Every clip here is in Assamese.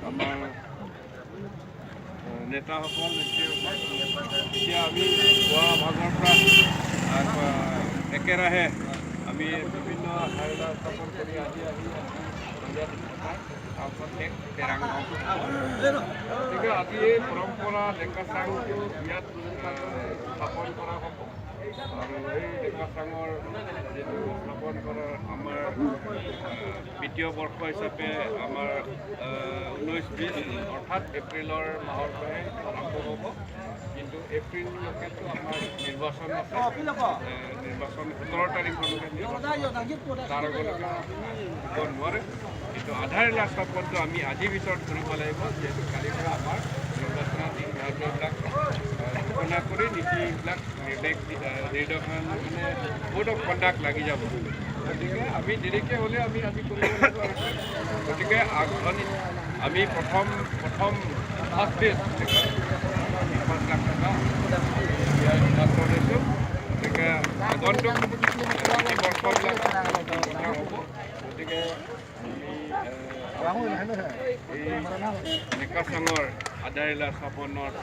আমাৰ নেতাসকল, নেত্ৰীসকল, এতিয়া আমি পুৱা ভাগৰ পৰা একেৰাহে আমি বিভিন্ন আধাৰশিলা স্থাপন কৰি আজি আহি সন্ধিয়া 3টাত তাৰপিছত এক তেৰাং। গতিকে আজি এই পৰম্পৰা ডেকা চাংটো ইয়াত স্থাপন কৰা হ'ব আৰু এই ডেকা চাঙৰ যিটো স্থাপন কৰাৰ আমাৰ বিত্তীয় বৰ্ষ হিচাপে আমাৰ 19-20, অৰ্থাৎ এপ্ৰিলৰ মাহৰ পৰাই আৰম্ভ হ'ব। কিন্তু এপ্ৰিললৈকেতো আমাৰ নিৰ্বাচন আছে। নিৰ্বাচন 17 তাৰিখলৈকে নিৰ্বাচন, তাৰ আগলৈকে হ'ব নোৱাৰে। কিন্তু আধাৰশিলা স্থাপনটো আমি আজিৰ ভিতৰত কৰিব লাগিব, যিহেতু কালিৰ পৰা আমাৰ নিৰ্বাচনৰ দিন ধাৰ্যবিলাক ঘোষণা কৰি নীতিবিলাক নিৰ্দেশ নিৰ্দেশনা, মানে কোড অফ কণ্ডাক্ট লাগি যাব। গতিকে আমি দেৰিকৈ হ'লেও আমি আজি কৰিব লাগিব। আৰু গতিকে আগধনি আমি প্ৰথম প্ৰথম ফাৰ্ষ্ট ফেজ 5 লাখ টকা ইয়াৰ সিদ্ধান্ত লৈছোঁ। গতিকে আগন্তুক বৰ্ষবিলাক কথা হ'ব। গতিকে আমি এই ডেকাচাঙৰ আধাৰশিলা স্থাপনত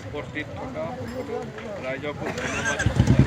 উপস্থিত থকা সকলো ৰাইজকো ধন্যবাদ।